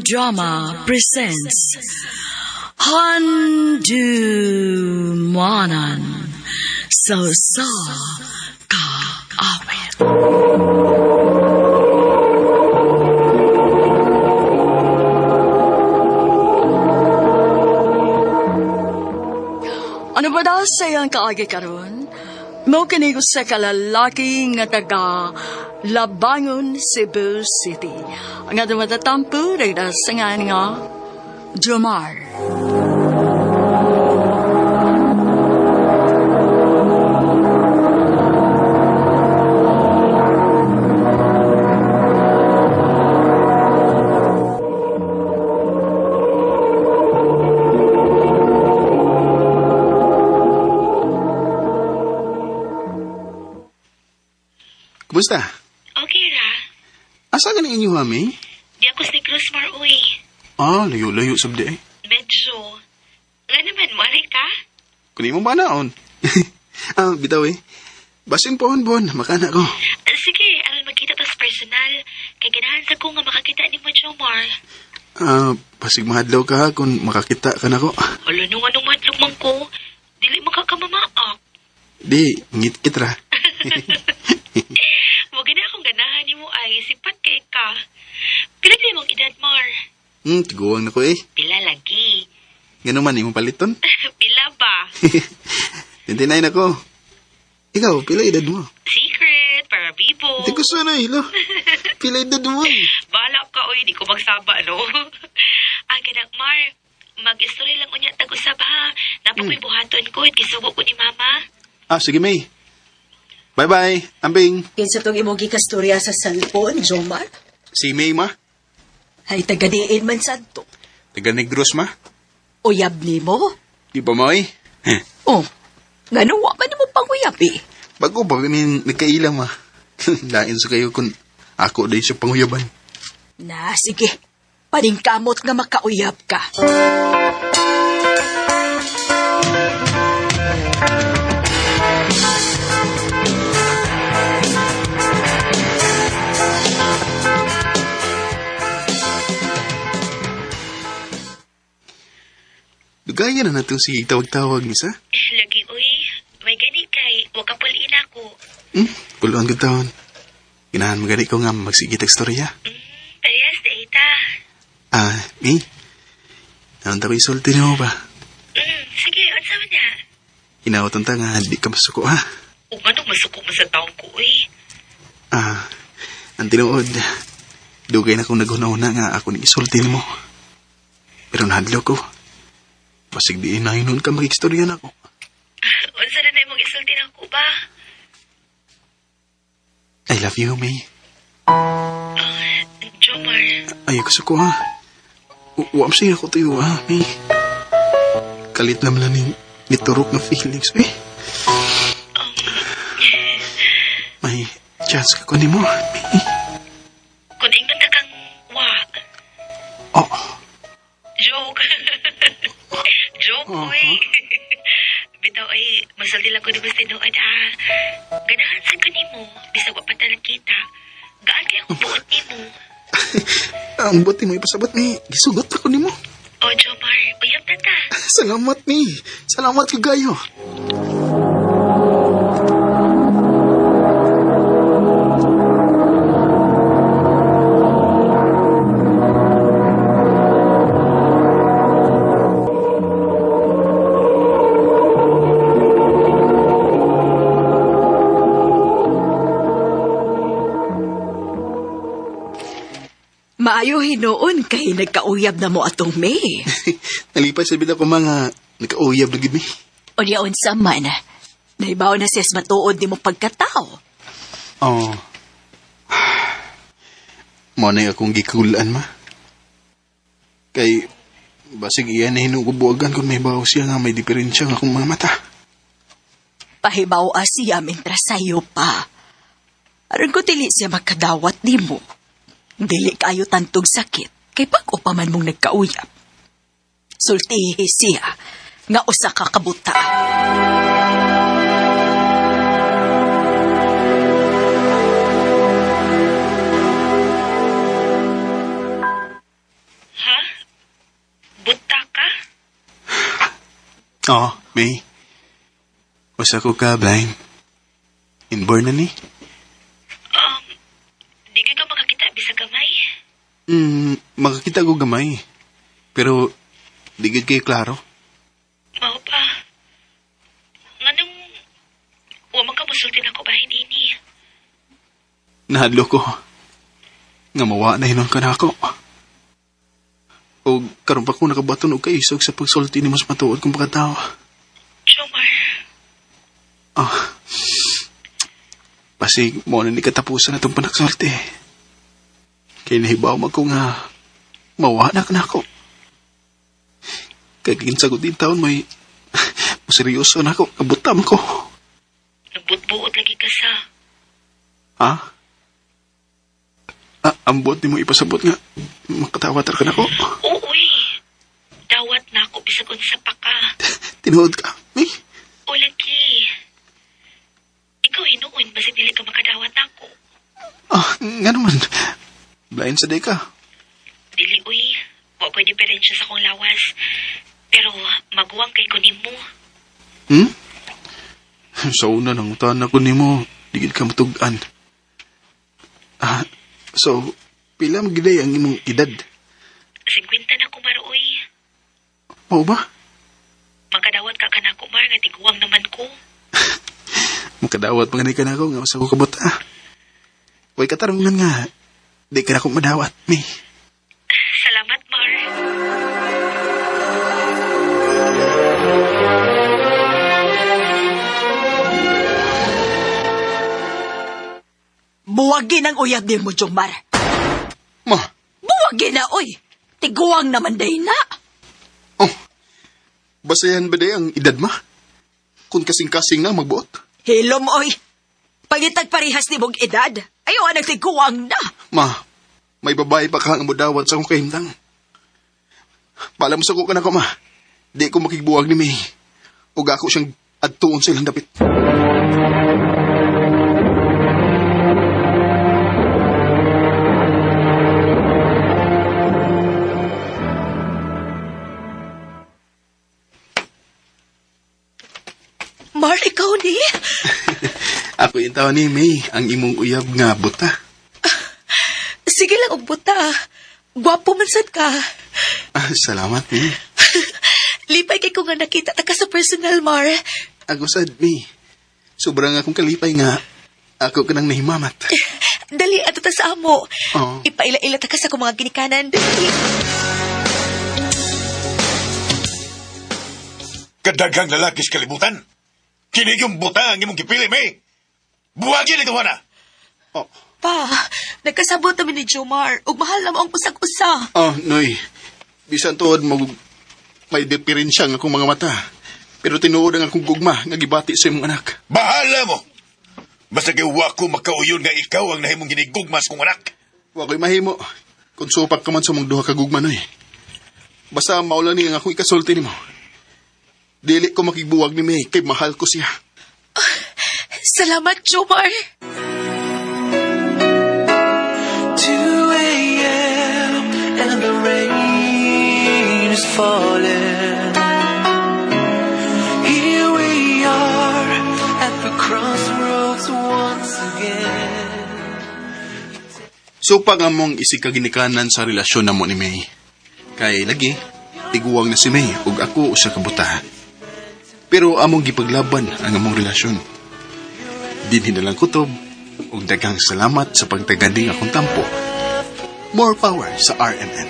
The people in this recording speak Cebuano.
Drama presents Handumanan sa Usa Ka Awit. Ano ba daw sa iyang kaagi karon? Mao kini usa ka lalaki nga taga Labangon, Cebu City. Ang atong matatampo, nagdasangan nga Jomar. Kumusta? Okay ra. Asa ka na inyo, mami? Di ako sa Negros Mar, uy. Ah, layo-layo sabdi eh. Medyo. Nga naman, muaray ka? Kunin mo ba naon? Ah, bitaw eh. Basin po bon, makana ko. Sige, aron magkita tas personal. Kay ganahan sa ko nga makakita ni mo, Jomar. Ah, pasig mahadlaw ka ha kung makakita ka na ko. Hala, nung anong madlog man ko, dili makakamamaak. Di, ngit-kit ra. Wag na akong ganahan ni mo ay, sipat kay ka. Pila di mong edad, Mar? Tiguang na ko eh. Pila lagi. Ganun man, imong paliton. Pila ba? 29 ako. Ikaw, pila edad mo? Secret, para bibo. Di ko sana eh, lo. Pila edad mo eh. Bahala ka, oy, di ko magsaba, no? Ah, ganang, Mar, mag-istorya lang unya tag-usab, ha? Napakoy buhaton ko, gisugo ko ni Mama. Ah, sige, May. Bye-bye. Ambing. Kinsa tong imong gikastorya sa cellphone, Jomar? Si May, ma. Ay tagadiin man sadto. Taga Negros, ma. Uyab nimo? Di ba, May? Oh, ngano wa man nimo panguyab eh. Bago pa kami nagkaila, ma. Lain sa kayo kung ako dahil sa panguyaban. Na, sige. Paningkamot nga makauyab ka. Dugaya na natong sige tawag-tawag ni sa. Lagi, uy, may gani kay, wa ka pulin ako. Puluan ko taon. Ginahan magani ko nga magsige tekstorya. Parehas na ita. Ah, May. Naunta ko isulti na mo ba? Sige, unsa man na? Inawatan ta nga, di ka masuko ha. Ug anong masuko mo sa taong ko, uy? Ah, ang tinuod. Dugay na kong naghuna-huna nga ako ni isulti mo. Pero nahadlo ko. Basig di na nun ka mag-istorya na ako. Unsa na na imong isulti na ako ba? I love you, May. Jomar, Ay, gusto ko ha. Uwam siya ako tayo ha, May. Kalit naman na ni turok na feelings, eh. May chance ka kunin mo, May. kung ingon ta kang wa. Oh, Joke. Joke, uy. Bitaw ay, masulti lang ko ni Basta tinuod, ha. Ganahan sa kanimo, bisag wa pa ta nagkita. Gaan kay akong buot nimo. ang buti mo ipasabot, May. Gisugot ako nimo. O, Jomar, uyab na ta. Salamat, May. Salamat kagayo. Maayo hinuon kay nagkauyab na mo atong May. Nalipas sa bida ko mga nagkauyab na gid, May. Unya unsa man. Naibaw na siyas matuod nimo pagkatao. Oh. Mo na akong gikulan, ma. Kay, basig iyan na hinugubuagan kung may bawo siya nga may diferensya nga akong mga mata. Pahibaw siya mentras sayo pa. Aron ko dili siya makadawat nimo. Dili kayo tantog sakit kay pag-o pa man mong nagkauyab. Sultihi siya nga usa ka kabuta. Oo, May. Usa ko ka, blind. Inborn na ni. Di ka makakita bisag gamay. Makakita ko gamay. Pero, di gid kayo klaro. Mao pa. Nganong wa man ka mosulti nako bahin ini. Nahadlo ko. Nga mawa na hinon ka na ako. O karon pa ko nakabaton og kaisog sa pagsulti ni mas matuod kong pagkatao. Jomar, Ah. Pasig mo na ni katapusan atong panagsulti. Kay nahibaw man ko nga mawa na ka na ako. Kay kinsagot din taon may seryoso na ako, kabutam ko. nagbutbuot lagi ka sa. Ha? Ah, ang buot ni mo ipasabot nga. Makatawa ka na ko. Uy, dawat na ako bisag unsa pa ka. Tinuod ka, May. O lagi. Ikaw hinuon basig dili ka makadawat nako. Ah, nga naman. Blind sa day ka. Dili uy, wa ko'y diferensya sa akong lawas. Pero maguwang kay ko nimo. Hmm? Sa una nang utan ako nimo, digid ka matugan. Ah, so, pila magiday ang imong edad? 50 na ko maruoy. Mao ba? Makadawat ka kanako mar nga tiguang naman ko. Makadawat pa ka na ako nga usa ko kabuta. Way katarungan nga. Di ka na akong madawat, mi. Salamat, Mar. Buwagin ang uyab ni mo, Jomar. Ma, Buwagin na, oy. Tiguang naman day na. oh. Basayan ba day ang edad ma? Kung kasing-kasing na magbuot. Hilom, oy. Pangitag parehas ni mong edad. Ayaw ang tiguang na. Ma, may babae pa ka ang mudawat sa akong kahimtang. Paalam sa ko ka na ko, ma. Di ko makigbuwag ni May. Ug ako siyang adtuon sa ilang dapit. Mar, ikaw ni? Ako yung tao ni May, ang imong uyab nga buta. Sige lang, og buta. Gwapo man sad ka. Ah, salamat, May. Lipay kay ko nga nakita ta ka sa personal, Mar. Ako sad, May. Sobrang akong kalipay nga. Ako ka nang nahimamat. Dali, ato ta sa amo. Oo. Ipaila-ila ta ka sa akong mga ginikanan. Dali. Kadaghang lalaki sa kalibutan. Kini yung buta ang imong gipili, may. Buwagin ito, na. Oh, Pa, nagkasabot namin ni Jomar. Ug mahal na mo ang usag-usa. oh Noy. Bisan tuod mo may diferensya ang akong mga mata. Pero tinuod ang akong gugma nga gibati sa imong anak. Bahala mo. Basta kay wa ko makauyon nga ikaw ang nahimong ginigugmas kong anak. Wa ko'y mahimo. Kung supak ka man sa mong duha ka gugma, Noy. Basta maula ni ang akong ikasulti nimo. Dili ko makigbuwag ni May kay mahal ko siya. Salamat, Jomar. 2 a.m. and the rain is falling. Here we are at the crossroads once again. Supak among isig kaginikanan sa relasyon namo ni May. Kay lagi, tiguang na si May ug ako usa ka buta. Pero among gipaglaban ang among relasyon. Dinhi na lang kutob ug daghang salamat sa pagtaganing akong tampo. More power sa RMN.